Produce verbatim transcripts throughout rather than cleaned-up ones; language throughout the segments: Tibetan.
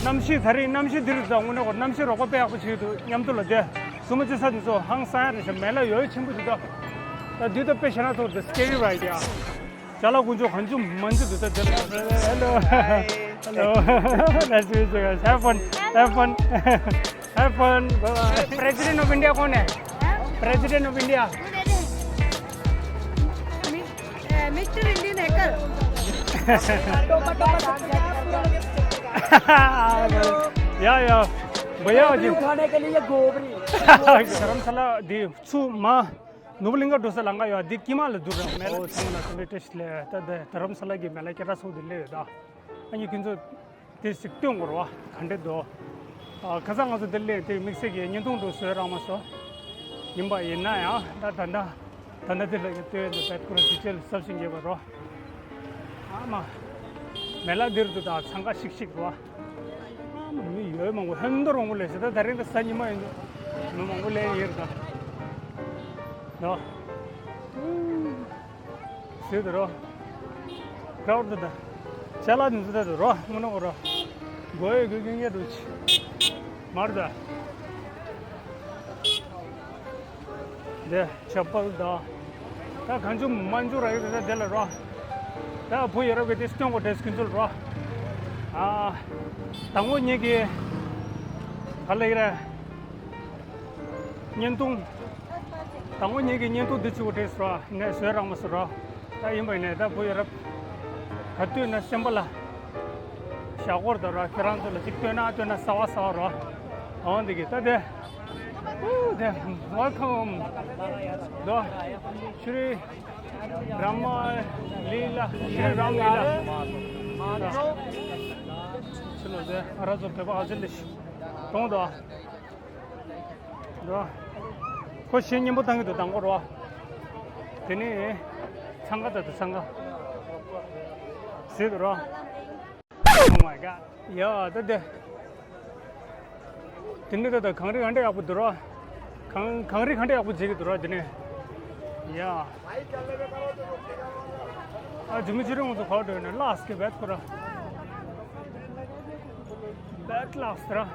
གནམ་གཤིས་ད་རེས་གནམ་གཤིས་འདིར་ད་དངོས་གནས་ཁོ་གནམ་གཤིས་རོགས་པ་དཔེ་ཡག་པོ་བྱེད་འདུག་མཉམ་དུ་ལ་བསྡད། སུ་མོ་ཅི་ས་འདི་ཚོ་ཧང་སང་ཡ་རེད་ཤག་མེ་ལ་ཡོད་ཆེན་པོ་འདི་ད། ད་འདི་ད་དཔེ་བཤད་ན་ཚོ་འདི་scary ride ཡ། ཅ་ལག་ཀུན་སྤྱོད་གང་བྱུང་མང་བྱུང་འདུག་ད་འདི་ལ། Hello. Hello. Nice to meet you guys. Have fun. Have fun. Have fun. Bye bye. President of India कौन है? President of India. Mister Indian hacker. या या। भैया जी। खाने के लिए गोबरी। धर्मशाला दी ཚུར་མར་ནོར་བུ་གླིང་ག་འགྲོ་ས་ལམ་ཁ་ཡོད། འདི་དཀྱིལ་མ་ལ་འདུག་ར། མེ་ལ་ཚང་ལ་སེམས་པའི་བཀྲ་ཤིས་བདེ་ལེགས། ད་ལྟ་རྡ་རམ་ས་ལ་གི་མེ་ལ་སྐད་གྲགས་ཚོགས་འདི་སླེབས་ཡོད་ད། ཨ་ནི་ཁྱོད་ཚོ་དེ་ཞིག་སྟོན་དགོས་ར་བ། ག་འདྲ་འདུག་ཨ་ཁ་སང་ང་ཚོ་འདིར་སླེབས་དེ་དམིགས་བསལ་གྱི་བརྙན་ཐུང་འདྲ་བཟོས་རག་མ་སོང་། ཡིན་པ་ཡིན་ན་ཡང་ད་ད་ལྟ་ད་ལྟ་འདི་ལ་ཡང་ལྟོས་ཡོད་འདུག་བེད་ཁོ་ར་དུས་ཆེན་ལ་གཟབ་ཞིང་རྒྱས་པ་རོ། ཨ་མ། མེ་ལ་འདིར་འདུག་ད་འཚང་ཁ་ཤིག་ཤིག་རོ། ཨ་མ་མི་ཡོད་མང་པོ་ཧན་འདོར་མང་པོ་ལས་ཟེར། ད་ད་རིང་ད་གཟའ་ཉི་མ་ཡིན་འདུག་མི་མང་པོ་ལས་ཡིན་རེད་ད། ནོ། ཟེར་དུ་རོ། ཀྲའུ་ཏུ་ད། ཅ་ལག་དུ་ཟེར་དུ་རོ། ངོ་ནོ་རོ། གོ་ཡོད་གོ་གིན་ཡོད་དུ་ཆི། མར་ད། དེ་ཆབ་པལ་ད། ད་གང་བྱུང་མང་བྱུང་ར་ཡོད་དེ་དེ་ལ་རོ། ད་བུ་ཡོད་ར་གི་དེ་སྟོན་གོ་དེ་སྐུ་མཚོལ་རོ། ཨ། དང་པོ་ཉིད་ཀྱི། ག་ལ་ཡི་ར། བརྙན་ཐུང་། དང་པོ་ཉིད་ཀྱི་བརྙན་ཐུང་འདི་ཆུ་བོ་བྲིས་སོ། ནས་བཟོས་རག་མ་སོ་ར། ད་ཡིན་པ་ཡིན་ནས་ད་བུ་ཡ་རབས། ག་དུས་ན་སེམས་པ་ལ། ཞྭ་སྒོར་དང་ར་ཁྱོད་རང་ཚོ་ལ་ཅིག་སྟོན་ན་སྟོན་ན་གསར་བ་གསར་བ་ར། འོང་འདི་གི་ད་དེ། ཨུ་དེ། Welcome. དོ། ཤྲི། རཱ་མ་ལི་ལ། ཤྲི་རཱ་མ་ལི་ལ། ཆི་ལོ་དེ་ང་རང་ཚོ་བོད་པ་ཨ་ཅེ་ལི་ཤི། གྲོང་དོ། རོ། ཁོ་གཞས་སྙན་པོ་བཏང་གི་འདུག་དང་པོ་རོ། དེ་ནས་འཚང་ཁ་ད་དུ་འཚང་ཁ། ཟེར་དུ་རོ། Oh my god. ཡ་ད་དེ། དེ་ནས་ད་ད་གངས་རི་ག་འདྲ་ཡག་པོ་འདུག་རོ། གངས་གངས་རི་ག་འདྲ་ཡག་པོ་མཇལ་གི་འདུག་རོ་དེ་ནས། ཡ། ཨ་ཇུ་མི་ཇུ་རི་ང་ཚོ་ག་འགྲོ་ཡོད་ན་ལགས་ཀྱི་བེད་ཁོ་ར། བེད་ལགས་ར།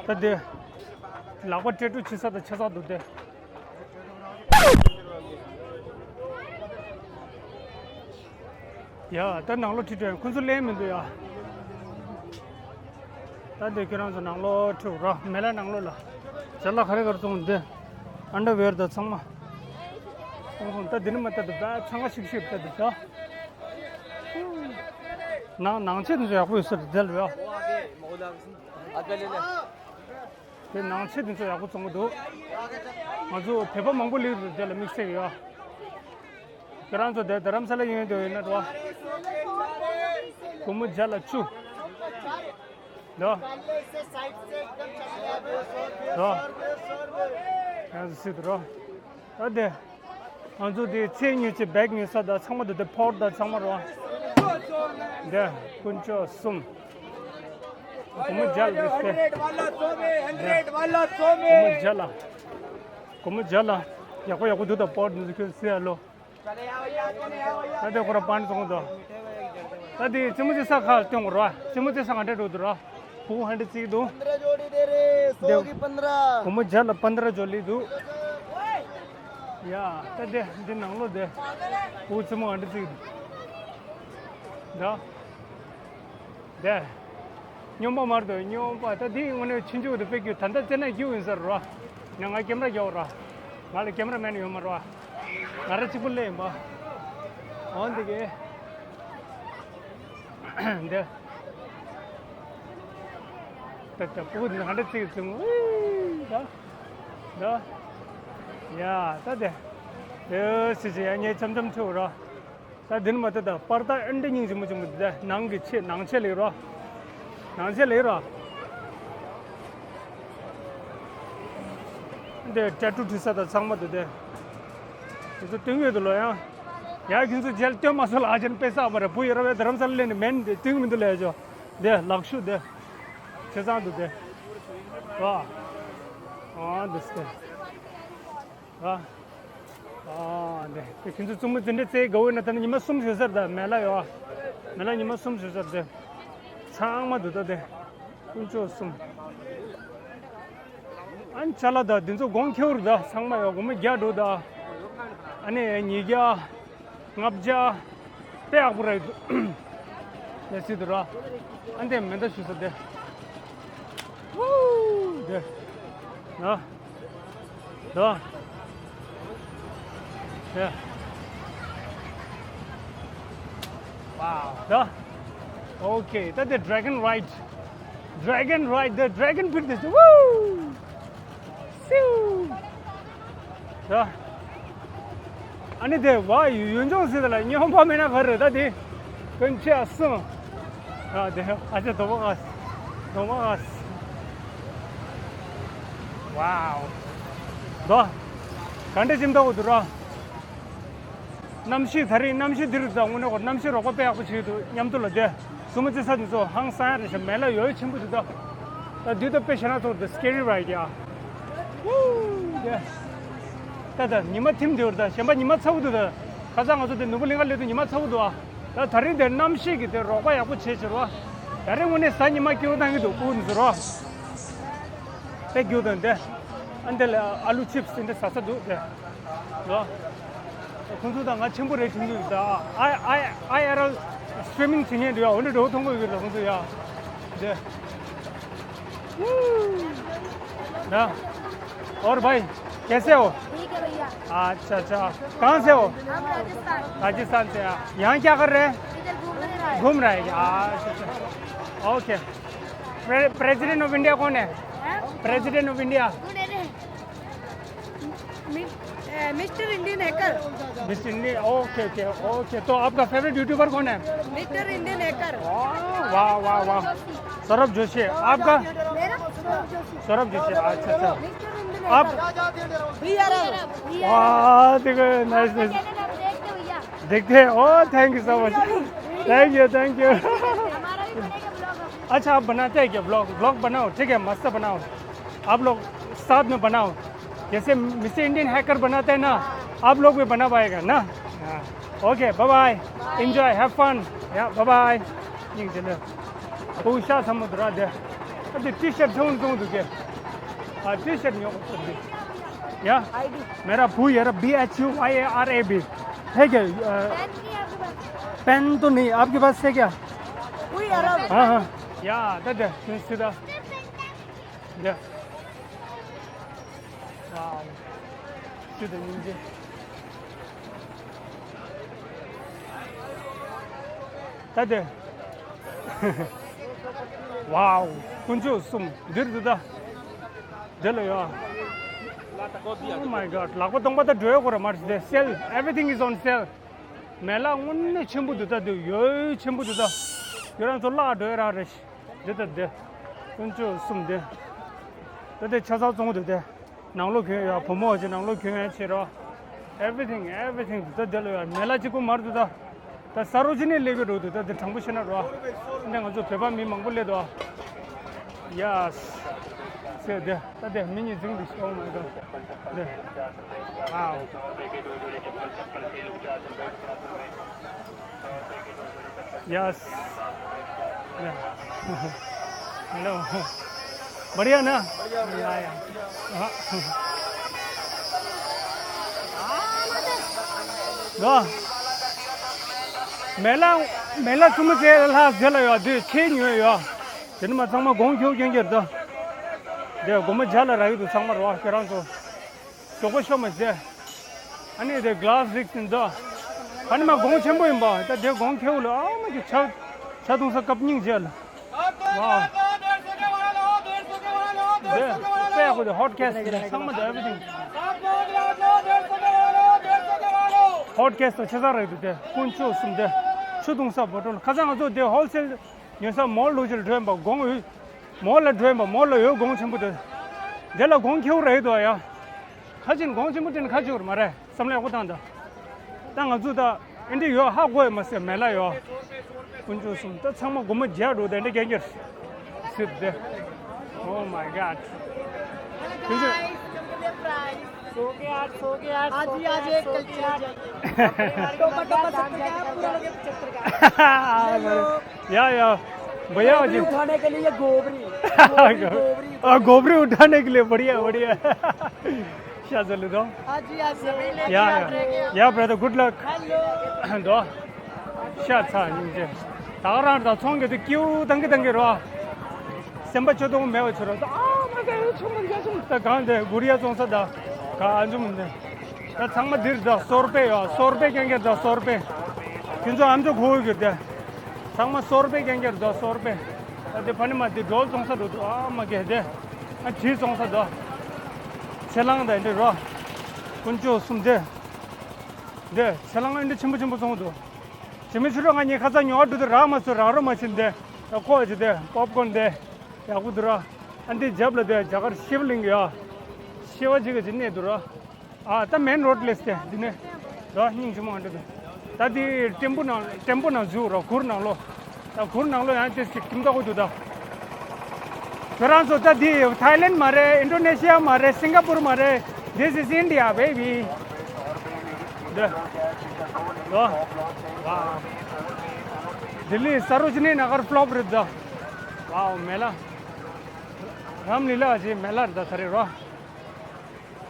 ད་དེ། ལག་པ་ཏྲེ་ཀྲུ་ཆི་ས་དང་ཆ་ཚགས་འདུག་སྟེ། ཡ་ད་ནང་ལོགས་ཁྲིད་འགྲོ་ཡ་ཁོ་ཚོ་ལེན་མི་འདུག་ཡ། ད་འདི་ཁྱོད་རང་ཚོ་ནང་ལོགས་ཁྲིད་རོགས། མེ་ལ་ནང་ལོགས་ལ། ཅ་ལག་ག་རེ་ག་རེ་བཙོང་འདི། ཨན་ཌར་ཝེར་དང་ཚང་མ། ཨོ་ཧོ་ད་འདི་ནི་མ་ད་འདི་ད་འཚང་ཁ་ཤིག་ཤིག་ད་འདི་ད། ནང་ནང་ཆས་འདི་ཚོ་ཡག་པོ་ཡོད་ས་རེད་དེ་ལ་ཡ། དེ་ནང་ཆས་འདི་ཚོ་ཡག་པོ་བཙོང་གི་འདུག་ང་ཚོ་བོད་པ་མང་པོ་སླེབས་འདུག་དེ་ལ་དམིགས་བསལ་ཡོད། ཁྱེད་རང་ཚོ་དེ་རྡ་རམ་ས་ལ་ཡོང་འདོད་ཡོད་ན་རོ། སྒོར་མོ་བརྒྱ་ལ་བཅུ། འདུག་འདུག་ཡང་སྲིད་རོ། ཨ་དེ། ང་ཚོ་དེ་ཚེ་ཉོས་ཀྱི་བེག་ཉོས་ས་དང་ཚང་མ་དེ་དེ་ཕོར་དང་ཚང་མ་རོ། དེ་དཀོན་མཆོག་གསུམ། སྒོར་མོ་བརྒྱ་ལ་བཅུ། སྒོར་མོ་བརྒྱ་ལ་སྒོར་མོ་བརྒྱ་ལ། སྒོར་མོ་བརྒྱ་ལ་ཡག་པོ་ཡག་པོ་འདུག་ད་ཕོར་འདི་ཚོ་ཁྱོད་ཟེར་ཡ་ལོ། ད་དེ་ཁོ་ར་པན་བཙོང་དོ། ད་དེ་ཙི་མོ་ཙི་ས་ཁ་སྟོན་དགོས་ར། ཙི་མོ་ཙི་ས་ག་འདྲ་འགྲོ་འདུག་ར། བུ་ཧན་ཌ་ཙིག་འདུག་འདི། སྒོར་མོ་བརྒྱ་ལ་པན་དྲ་ཇོ་ལི་འདུག་ཡ། ད་དེ་འདི་ནང་ལོགས་དེ། བུ་ཙི་མོ་ཧན་ཌ་ཙིག་འདུག་ད། དེ། སྨྱོན་པ་མར་དུ་སྨྱོན་པ་ད་འདི་དངོས་གནས་ཕྱིན་ཆུག་ཏུ་དཔེ་རྒྱུ་ད་ལྟ་བཙལ་ན་རྒྱུ་ཡིན་ཟེར་རོ། ང་ང་ཀེམ་ར་རྒྱག་ར། ང་ལ་ཀེམ་ར་མེན་ཡོད་མ་རོ། ང་ར་གཅིག་པུ་ལས་ཡིན་པ། འོ་འདི་གི། འདི། ད་ད་ཕྲུ་གུ་འདི་ཧ་འདྲ་ཚིག་ཚིག་མོ། ད། ད། ཡ་ད་དེ། དེ་སི་སི་ཡ་ངས་འཆམ་འཆམ་ཚུགས་རོ། ད་འདི་ནི་མ་ལྟོས་ད་པར་ད་ཨེ་འདྲ་སྙིང་རྗེ་མོ་ཆེན་པོ་འདི་ད་ནང་གི་ཆེ་ནང་ཆེ་ལེགས་རོ། ནང་ཆེ་ལེགས་རོ། འདི་ཏེ་ཊུ་བྲིས་ས་ད་ཚང་མ་འདུག་སྟེ། དེ་ཚོ་སྟོན་གྱི་འདུག་ལོ་ཡང་། ཡ་ཁྱོད་ཚོ་རྗེས་ལ་སྟོན་མ་སོང་ལ་ཨ་ཅན་དཔེ་བསགས་པ་རེད། བུ་ཡ་ར་བའི་རྡ་རམ་ས་ལ་ལེན་ནི་མེན་འདི་སྟོན་གྱི་མི་འདུག་ལས་ཅོ། དེ་ལག་ཤུབས་དེ། ཆེ་ཚང་དུ་དེ། ཨ། ཨ་འདི་སྟེ། ཨ། ཨ་འདི་དེ་ཁྱེད་ཚོ་བཙུན་མོ་འཛིན་གྲྭ་བཙལ་དགའ་བོ་ཡིན་ན། ད་ནི་ཉི་མ་གསུམ་ཞུ་ས་རེད། ད་མེ་ལ་ཡོད། མེ་ལ་ཉི་མ་གསུམ་ཞུ་ས་རེད། དེ་ཚང་མ་འདུག་ད་དེ་དཀོན་མཆོག་གསུམ། ཨ་ནི་ཅ་ལག་ད་འདི་ཚོ་གོང་ཁེ་པོ་རེད། ད་ཚང་མ་ཡོད། སྒོར་མོ་བརྒྱ་འགྲོ་ད། ཨ་ནི་ཉིས་བརྒྱ། ལྔ་བརྒྱ། དཔེ་ཡག་པོ་རེད། ལས་སྲིད་དུ་ར། ཨ་འདི་མེ་མདའ་ཞུ་ས་དེ། ཝུ། དེ། ད། ད། དེ། ཝའོ། ད། ཨོ་ཁེ། ད་དེ་dragon ride. Dragon ride. དེ་dragon ཕིར་དེ་ཞུ། ཝུ། སིའུ། ད། ཨ་ནི་དེ་བ་ཡུལ་ལྗོངས་ཟེར་ད་ལ་སྨྱོན་པ་མེད་ན་ག་རེ་ད་དེ། དཀོན་མཆོག་གསུམ། ཨ་དེ་ཨ་ཅག་དོ་མ་ཨ། དོ་མ་ཨ། ཝའོ། ད། ག་འདྲ་ཅིམ་ད་འོ་དུ་ར། གནམ་གཤིས་ད་རེས་གནམ་གཤིས་འདི་རུ་ད་དངོས་གནས་ཁོ་གནམ་གཤིས་རོགས་པ་དཔེ་ཡག་པོ་བྱེད་འདུག་མཉམ་དུ་ལ་དེ། བཙུན་མོ་བཙལ་ས་འདི་ཚོ་ཧང་སང་ཡ་རེད་ཤག་མེ་ལ་ཡོད་ཆེན་པོ་འདུག་ད། ད་འདི་ད་དཔེ་བྱས་ན་ཚོར་འདི་scary ride ཡ། ཝུ། དེ། ད་ད་ཉི་མ་ཐིམ་དེ་བར་ད་གཞན་པ་ཉི་མ་ཚ་བོ་འདུག་ད། ཁ་སང་ང་ཚོ་དེ་ནོར་བུ་གླིང་ག་སླེབས་དུས་ཉི་མ་ཚ་བོ་འདུག་ཨ། ད་ད་རིང་དེ་གནམ་གཤིས་ཀྱི་དེ་རོགས་པ་ཡག་པོ་བྱེད་བྱེད་རོགས། ད་རིང་དངོས་གནས་གཟའ་ཉི་མ་སྐྱིད་པོ་བཏང་གི་འདུག་ཨུ་ནི་ཟེར་རོགས། དཔེ་སྐྱིད་པོ་དང་དེ། ཨ་འདི་ལ་ཨ་ལུ་ཆིབས་འདི་འདྲ་ཟ་ས་འདུག་དེ། ལོ། ཁོང་ཚོ་དང་ང་ཆེན་པོ་རེད་དྲན་གྱི་ཡོད་ད། ཨ་ཨ་ཨ་ཨ་ར་སི་ཝི་མིང་བྱེད་མཁན་འདྲ་ཡ། འོ་འདྲ་འགྲོ་མཐོང་གི་ཡོད་རེད་ཁོང་ཚོ་ཡ། དེ། ན། और भाई, कैसे हो? ठीक है भैया। अच्छा, अच्छा। कहाँ से हो? हम राजस्थान। राजस्थान से। यहाँ क्या कर रहे हैं? इधर घूम रहे हैं। घूम रहे हैं। अच्छा, अच्छा। ओके। प्रे-, प्रेसिडेंट ऑफ इंडिया कौन है? हैं? President of India. कौन है रे? मि-, ए, mister Indian hacker. Mister Indian, okay, okay, okay. तो आपका फेवरेट यूट्यूबर कौन है? Mister Indian hacker. वाह, वाह, वाह, वाह। सौरभ जोशी। आपका? मेरा? सौरभ जोशी। सौरभ जोशी, अच्छा, अच्छा। मिस्टर इंडियन आप? हैकर। We are L. वाह, देखो, नाइस, नाइस। चैनल हम देखते हैं भैया। देखते हैं। Oh, thank you so much। Thank you, thank you। हमारा भी बनेगा ब्लॉग अब। अच्छा, आप बनाते हैं क्या ब्लॉग? ब्लॉग बनाओ, ठीक है, मस्त बनाओ। आप लोग साथ में बनाओ। जैसे मिस्टर इंडियन हैकर बनाते हैं ना, आप लोग भी बना पाएगा ना। हाँ। OK, bye bye। Enjoy, have fun। या, bye bye। ཡིན་གྱི་ལེ། ཕུ་ཤ་ཚ་མོ་དུ་ར་དེ། ཨ་དེ་ཊི་ཤར་ཆུང་ཆུང་འདུག་གི། ཨ་ཊི་ཤར་ཉོ་གི་འདུག་ཡ། मेरा भू यार, B H U Y A R A B. है क्या? अ, पेन तो नहीं, आपके पास है क्या? हाँ, हाँ। या, ད་དེ་ནི་སི་ད། དེ། ཝའོ། ཅི་དེ་ཉིན་རྗེ། ད་དེ། ཝའོ། དཀོན་མཆོག་གསུམ། འདིར་འདུག་ད། དེ་ལ་ཡོད། Oh my God. ལག་པ་སྟོང་པ་ད་འགྲོ་ཡོད་གོ་ར་མར་དེ། sale, everything is on sale. མེ་ལ་དངོས་གནས་ཆེན་པོ་འདུག་ད། དེ་ཡོད་ཆེན་པོ་འདུག་ད། ཁྱོད་རང་ཚོ་བརླག་འགྲོ་ཡ་རང་རེད། འདི་ད་འདི། དཀོན་མཆོག་གསུམ་འདི། ད་དེ་ཆ་ཚང་བཙོང་གི་འདུག་དེ། ནང་ལོགས་གྱོན་ཡ། བུ་མོ་བ་ཅིག་ནང་ལོགས་གྱོན་ཡ་བྱེད་རོགས། Everything, everything ད་དེ་ལ་ཡོད། མེ་ལ་གཅིག་པོ་མར་འདུག་ད། ད་ས་རོ་ཇི་ནས་སླེབས་ཀྱི་འགྲོ་འདུག་ད། དེ་དྲང་པོ་བཤད་ན་རོ། འདི་ང་ཚོ་བོད་པ་མི་མང་པོ་སླེབས་འདུག Yes. ཟེར་དེ། ད་དེ་མི་གཉིས་འཛིང་འདུག Oh my God. དེ། Wow. Yes. Yeah. Hello. बढ़िया ना? बढ़िया, बढ़िया। या, या। हाँ। ལོ། མེ་ལ། མེ་ལ་བཙུན་མོ་བཙལ་ལྷ་ཟེར་ལ་ཡོད་དུས་ཁྱེད་ཉོས་ཡོད། དེ་ནི་མ་ཚང་མ་གོང་ཁྱོད་སྐྱོན་གྱི་རེད་དོ། དེ་སྒོར་མོ་བརྒྱ་ལ་རག་གི་འདུག་ཚང་མ་རོགས་ཁྱེད་རང་ཚོ། མགྱོགས་པོ་ཤོག་མ་ཟེར། ཨ་ནི་དེ་གླ་སི་རིགས་དེ་འདྲ། ཨ་ནི་མ་གོང་ཆེན་པོ་ཡིན་པ། ད་དེ་གོང་ཁེ་པོ་ལ་ཨ་མ་གི་ཆ། ཆ་བཏུང་ས་སྐབས་སྙིང་རྗེ་ལ། ཝའོ། དེ་དཔེ་ཡག་པོ་དེ་ཧོཊ་ཀེ་སི་དེ་ཚང་མ་དེ་everything། ཧོཊ་ཀེ་སི་དང་ཆ་ཚང་རེད་འདུག་དེ་དཀོན་མཆོག་གསུམ་དེ། ཆུ་བཏུང་ས་བོ་ཊལ། ཁ་སང་ང་ཚོ་དེ་ཧོལ་སེལ་ཉོ་ས་མོལ་ལུགས་ཅིག་ལ་འགྲོ་ཡིན་པ། གོང་འོས། མོལ་ལ་འགྲོ་ཡིན་པ། མོལ་ལ་ཡོད་གོང་ཆེན་པོ་དེ། དེ་ལ་གོང་ཁེ་པོ་རེད་འདུག་ཡ། ཁ་ཅིག་གོང་ཆེན་པོ་དེ་ནི་ཁ་ཆེ་བོ་མ་རེད། བསམ་བློ་ཡག་པོ་བཏང་དང་། ད་ང་ཚོ་ད། ཨེ་འདྲ་ཡོད། ཧ་གོ་ཡ་མ་ཟད་མེ་ལ་ཡོད། དཀོན་མཆོག་གསུམ། ད་ཚང་མ་སྒོར་མོ་བརྒྱ་འགྲོ་དེ་འདྲ་རྐྱང་རྐྱང་ཟེར་དེ། Oh my god. དེ་ཚོ། सो गया, सो गया, आज ही आज एक कल्चर। टोपा टोपा सत्तर का है, पूरा लोग पचहत्तर का है। ཡ་ཡ། भैया गोबरी जी। उठाने के लिए गोबरी। गोबरी, गोबरी। हाँ, गोबरी उठाने के लिए, बढ़िया, बढ़िया। शाह जल्लू दो। आज ही आज सभी ने या या। या ब्रदर, गुड लक। हेलो। दो। ཤ་ཚ་སྙིང་རྗེ། ད་ག་རང་ད་ཚོང་གི་དུ་ཀིའུ་དང་གི་དང་གི་རོ། སེམས་པ་ཆོད་དོང་མེད་པ་ཆོད་རོ། ཨ་མ་ག་ཡོད་ཆུང་མ་ག་ཆུང་ད་གང་དེ་གུ་རི་ཡ་ཙོང་ས་ད་ག་ཨ་འཇུ་མི་འདི། ད་ཚང་མ་འདིར་ད་སོར་པེ་ཡོད། སོར་པེ་རྐྱང་རྐྱང་ད་སོར་པེ། ཁྱོད་ཚོ་ཨ་མ་ཚོ་གོ་གི་དེ། ཚང་མ་སོར་པེ་རྐྱང་རྐྱང་ད་སོར་པེ། ད་དེ་ཕ་ནི་མ་དེ་འགྲོ་ཙོང་ས་འགྲོ་འདུག་ཨ་མ་ག་དེ། ཨ་བྲིས་ཙོང་ས་ད། ཚེ་ལང་ད་འདི་རོ། དཀོན་མཆོག་གསུམ་དེ། འདི་ཚེ་ལང་ཨ་འདི་ཆེན་པོ་ཆེན་པོ་ཚོང་འདུག་ཇི་མི་ཆུ་རོ་ང་གཉིས་ཁ་ཚ་ཉོ་བ་འགྲོ་དུས་རག་མ་སོང་། རག་རོ་མ་ཕྱིན་ཏེ། ད་ཁོ་ཅི་དེ་པོབ་ཀོན་དེ་ཡག་པོ་འདུག་ར། ཨ་འདི་རྒྱབ་ལ་དེ་རྒྱ་གར་ཤིབ་ལིང་ཡོད། ཤི་བ་ཅིག་གི་ཅི་གནས་འདུག་ར། ཨ་ད་མེན་རོ་ཌི་ལེས་ཏེ་འདི་ནས་ད་སྙིང་རྗེ་མོ་འདྲ་འདུག་ད་འདི་ཊེམ་པོ་ནང་ཊེམ་པོ་ནང་འཛུལ་ར། གུར་ནང་ལོགས། ད་གུར་ནང་ལོགས་ཡང་ཏེ་ཅིག་ཁྱིམ་ཐོག་གོ་འདུག་ད། ཁྱོད་རང་ཚོ་ད་འདི་ཐའི་ལེན་མ་རེད། ཨིན་ཌོ་ནེ་ཤི་ཡ་མ་རེད། སིང་ག་པུར་མ་རེད། This is India, baby. འདི་ལོ། ཝའོ། ལྡི་ལི་སར་རོ་ཇི་ནི་ནགར་ཕ་ལོབ་རེད་ད། ཝའོ་མེ་ལ། རམ་ལི་ལ་ཅེ་མེ་ལ་རེད་ད་ད་རེད་རོ།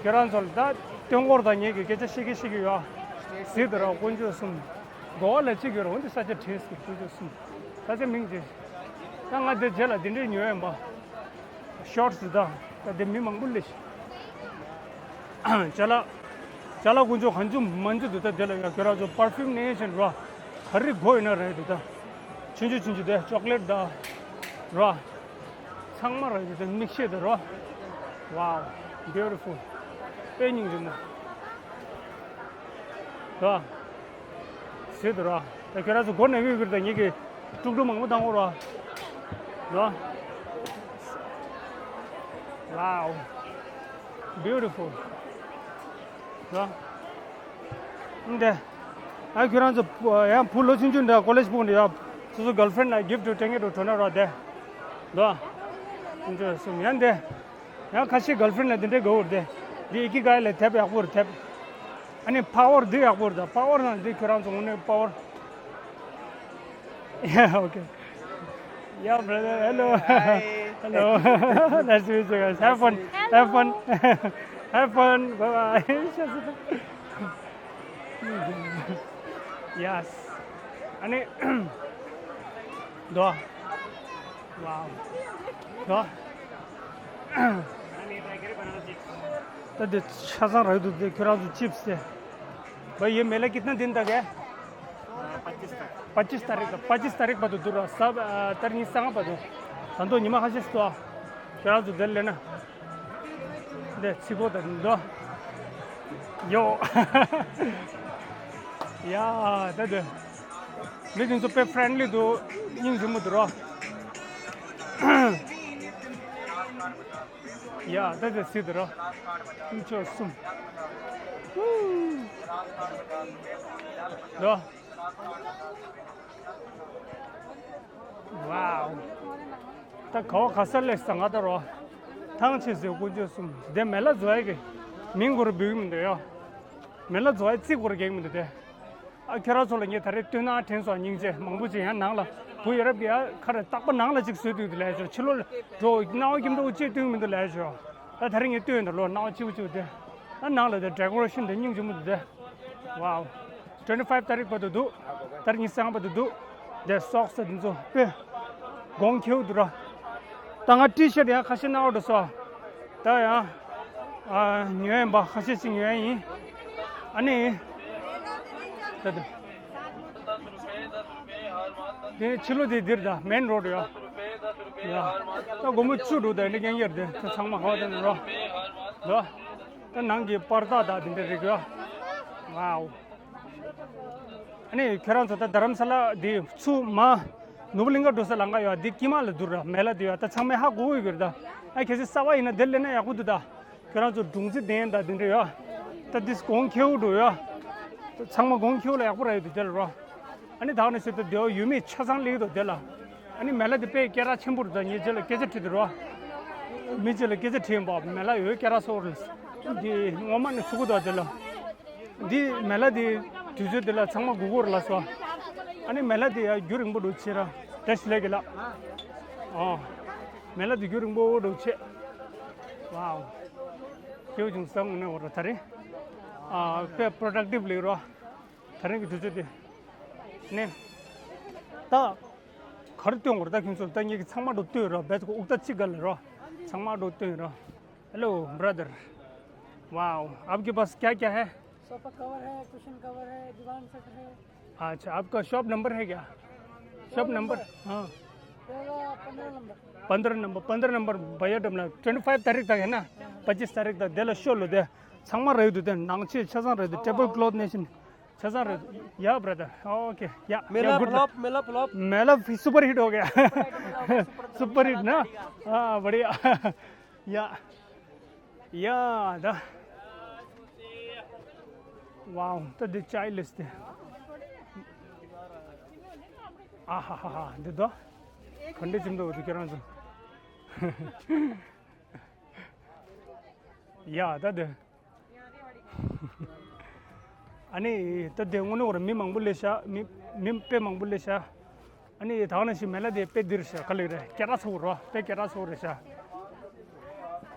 ཁྱོད་རང་ཚོ་ལ་ད་སྟོན་འཁོར་དང་ངེད་ཀྱི་སྐད་ཆ་བཤད་ཀྱི་བཤད་ཀྱི་ཡོད། ཟེར་དུ་ར་དཀོན་མཆོག་གསུམ། གོ་བ་ལ་གཅིག་ཡོད་ར། འོན་ཏེ་ས་ཆ་བྲིས་ཟེར་དཀོན་མཆོག་གསུམ། ད་ཆ་མིང་ཅི། ད་ང་འདི་རྗེས་ལ་འདི་འདྲའི་ཉོ་ཡིན་པ། ཤོར་ཊི་ཟེར་ད། ད་འདི་མི་མང་པོ་སླེབས་ཤག་ཅ་ལག་ཅ་ལག་དཀོན་མཆོག་གང་བྱུང་མང་བྱུང་འདུག་ད་འདི་ལ་ཡང་ཁྱོད་རང་ཚོ་པར་ཕིའུམ་ནས་བྱས་ར། ག་རེ་དགོས་ཡོད་ན་རེད་འདུག་ད། ཆུང་ཆུང་ཆུང་ཆུང་དེ་ཅོག་ལེཊ་ད། ར། ཚང་མ་ར་ཡོད་དེ་མིག་ཤེལ་དེ་རོ། Wow, beautiful. དཔེ་སྙིང་རྗེ་མོ། ར། ཟེར་དུ་ར། ད་ཁྱོད་རང་ཚོ་སྒོ་ནས་ཡོད་ཀྱི་རེད། ད་ངེད་ཀྱི་ཀྲུག་ཀྲུག་མང་པོ་བཏང་གོ་ར། ར། Wow, beautiful. ར། འདི། ཨ་ཁྱོད་རང་ཚོ་ཡང་བུ་ལོ་ཆུང་ཆུང་འདྲ་ཀོ་ལེཇ་ཕུག་འདྲ་ཡ། སོ་སོ་གརལ་ཕྲེན་ཌི་ལ་གིཕ་ཊི་སྤྲད་མཁན་འདྲ་བྱུང་ན་ར་དེ། འདུག་ཨ། ཁྱོད་ཚོ་གསུམ་ཡང་འདི། ཡང་ཁ་ཤས་གརལ་ཕྲེན་ཌི་ལ་འདི་འདྲའི་དགའ་བོར་དེ། འདི་ཨི་ཀི་གའི་ལ་དེབ་ཡག་པོ་རེད་དེབ། ཨ་ནི་ཕ་ཝར་འདི་ཡག་པོ་རེད་ད། ཕ་ཝར་ནང་འདི་ཁྱོད་རང་ཚོ་དངོས་གནས་ཕ་ཝར། Yeah, okay. Yeah, brother. Hello. Hi. Hello. Nice to meet you guys. Have fun. Have fun. Have fun. Bye bye. Yes. ཨ་ནི། འདུག Wow. འདུག་ད་འདི་ཆ་ཚང་རག་འདུག་འདི་ཁྱོད་རང་ཚོ་ཅིབས་དེ། भाई, ये मेला कितना दिन तक है? पच्चीस तारीख। पच्चीस तारीख तक। पच्चीस तारीख पर तो दूर रहा, सब, अ, तारीख नहीं, सांगा पर तो। संतो निमा खासिस तो। क्या तो दिल लेना। दे, छिको तो दो। यो। या, दे दे। लेकिन तो पे फ्रेंडली तो, इन जुम्मत रहा। ཡ། ད་དེ་སྲིད་དུ་རོ། དཀོན་མཆོག་གསུམ། རོ། ཝའོ། ད་ག་བ་ག་ས་སླེབས་སོང་ང་ད་རོ། ཐང་ཆད་ཟེར་དཀོན་མཆོག་གསུམ། དེ་མེ་ལ་རྫོགས་ཡ་གི་མིང་སྐོར་འབུལ་གི་མི་འདུག་ཡ། མེ་ལ་རྫོགས་ཡ་རྩིས་སྐོར་རྒྱག་གི་མི་འདུག་དེ། ཨ། ཁྱོད་རང་ཚོ་ལ་ངས་ད་རེས་སྟོན་ན་དྲན་སོང་། སྙིང་རྗེ། མང་པོ་ཅིག་ཡང་ནང་ལ་བུ་ཡ་རབས་ཀྱི་ཨ་ཁ་རེ་རྟག་པ་ནང་ལ་ཅིག་བཟོས་འདུག་དེ་ལས་ཆོག་ཕྱི་ལོགས་ལ་འགྲོ་སྣང་བ་སྐྱིད་མདོག་ཅིག་སྟོན་མི་འདུག་ལས་ཆོག་ད་ད་རེས་ངས་སྟོན་ད་ལོ་སྣང་བ་སྐྱིད་པོ་ཅིག་དེ། ཨ། ནང་ལ་དེ་ཌེ་ཀོ་རེ་ཤན་དེ་སྙིང་རྗེ་མོ་འདུག་དེ། ཝའོ། ཊུ་ཝེན་ཊི་ཕའིབ་ཏ་རིག་བར་དུ་འདུག་ཏ་རིག་ཉི་ཤུ་རྩ་ལྔ་བར་དུ་འདུག་དེ་སོག་སི་དེ་ཚོ་དཔེ་གོང་ཁེ་པོ་འདུག་ར། ད་ང་ཊི་ཤར་ཊི་ཡང་ཁ་ཤས་སྣང་བ་འགྲོ་སོང་། ད་ཡང་། ཨ། ཉོས་ཡིན་པ་ཁ་ཤས་ཤིག་ཉོས་ཡིན། ཨ་ནི། ད་དུ། དེ་ཕྱི་ལོགས་དེ་འདིར་ད་མེན་རོ་ཌི་ཡ། ཡ། ད་སྒོར་མོ་བཅུ་འགྲོ་ད་འདི་རྐྱང་རྐྱང་དེ་ད་ཚང་མ་ཧ་བ་དེ་ནི་རོ། ལོ། ད་ནང་གི་པར་རྟགས་ད་དེ་འདྲ་རིག་ཡ། ཝའོ། ཨ་ནི་ཁྱོད་རང་ཚོ་ད་རྡ་རམ་ས་ལ་དེ་ཚུར་མ། ནོར་བུ་གླིང་ག་འགྲོ་ས་ལམ་ཁ་ཡོད། འདི་དཀྱིལ་མ་ལ་འདུག་ར། མེ་ལ་འདི་ཡོད། ད་ཚང་མས་ཧ་གོ་གི་ཡོད་རེད་ད། ཨ། གལ་སྲིད་གསར་པ་ཡིན་ན་འདིར་སླེབས་ན་ཡག་པོ་འདུག་ད། ཁྱོད་རང་ཚོ་སྒྲུང་རྩིས་ལྡན་ད་འདི་འདྲ་ཡོད། ད་འདི་གོང་ཁེ་པོ་འགྲོ་ཡོད། ཚང་མ་གོང་ཁྱེར་ལ་ཡག་པོ་རག་ཡོད་དུ་དེ་ལ་རོ། ཨ་ནི་ད་ནི་ཞིག་ཏུ་དེའོ་ཡུལ་མི་ཆ་ཚང་ལེགས་དུ་དེ་ལ། ཨ་ནི་མེ་ལ་དེ་དཔེ་སྐད་གྲགས་ཆེན་པོ་རུ་ད་ངས་རྗེས་ལ་སྐད་ཆ་དྲིས་དུ་རོ། མི་རྗེས་ལ་སྐད་ཆ་དྲིས་ཡིན་པ་མེ་ལ་ཡོད་སྐད་གྲགས་སོགས་རེད། འདི་ངོ་མ་ནི་ཚུགས་དུ་དེ་ལ། འདི་མེ་ལ་དེ་དུས་ཚོད་དེ་ལ་ཚང་མ་སྒུག་གོ་ར་ལ་སོ། ཨ་ནི་མེ་ལ་དེ་ཡ་རྒྱུ་རིང་པོ་འགྲོ་ཆེ་ར། དེ་ཤི་ལེ་གི་ལ། ཨོ། མེ་ལ་དེ་རྒྱུ་རིང་པོ་འགྲོ་ཆེ། ཝའོ། སྐྱེ་བོ་ཆུང་ས་ངོ་ནས་འོ་ར་ད་རེ། ཨ་དཔེ་པྲོ་ཌག་ཊིབ་ལེགས་རོ། ད་རིང་གི་དུས་ཚོད་དེ། ནས། ད། ག་རེ་སྟོན་དགོས་རེད་ད་ཁྱོད་ཚོར་ད་ངེད་ཀྱི་ཚང་མ་འགྲོ་སྟོན་རོགས་བེད་ཀོ་ཨུག་ད་གཅིག་ག་ལ་རོགས། ཚང་མ་འགྲོ་སྟོན་རོགས། हेलो ब्रदर। वाओ, आपके पास क्या क्या है? सोफा कवर है, कुशन कवर है, दीवान सेट है। अच्छा, आपका शॉप नंबर है क्या? Shop number? हाँ। पंद्रह नंबर। पंद्रह नंबर, पंद्रह नंबर भैया डबना ट्वेंटी फ़ाइव तारीख तक है ना? पच्चीस तारीख तक। दे लो शो लो दे। ཚང་མ་རེད་འདུག་དེ་ནང་ཆས་ཆ་ཚང་རེད་འདུག་ཊེ་བལ་ཀློཐ་ནས་བཞིན། ཆ་ཚང་རེད། या ब्रदर, ओके, या, मेला या, गुड लक। फ्लॉप, मेला फ्लॉप। मेला सुपर हिट हो गया। सुपर हिट ना? हाँ, बढ़िया। या। या, दा। वाओ, तो दे चाय लिस्ट है। आहाहाहा, दे दो। खंडे चिम दो, दे क्या रहा है? या, दा दे। ཨ་ནི་ད་དེ་དངོས་གནས་ཁོ་ར་མི་མང་པོ་སླེབས་ཤག་མི་མི་དཔེ་མང་པོ་སླེབས་ཤག་ཨ་ནི་ད་ག་ནང་བཞིན་མེ་ལ་དེ་དཔེ་འདིར་ཤག་ག་ལེར་རེད། སྐད་གྲགས་ཚ་པོ་རེད། དཔེ་སྐད་གྲགས་ཚ་པོ་རེད་ཤག་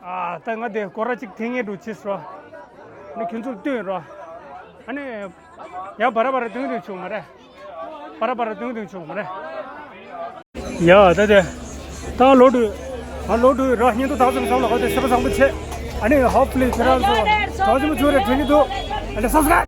ཨ་ད་ང་དེ་སྐོར་ར་གཅིག་འཐེན་ངེས་འགྲོ་ཆེས་རོ། ཨ་ནི་ཁྱོད་ཚོར་སྟོན་རོ། ཨ་ནི་ཡང་བར་བར་སྟོན་སྟོན་བྱུང་མ་རེད། བར་བར་སྟོན་སྟོན་བྱུང་མ་རེད། ཡ་ད་དེ། ད་ལོ་དུ། ང་ལོ་དུ་ར་བརྙན་ཐུང་དག་ཙམ་བཟང་ལ་ག་དེ་ཤེས་པ་བཟང་པོ་བྱེད། ཨ་ནི་ཧོབ་ཕུ་ལི་ཁྱེད་རང་ཚོ་དག་ཙམ་བྱུང་རེད་དྲན་གྱི་འདུག་ཨ་ནི་སབ་སི་ཀ་རའིབ།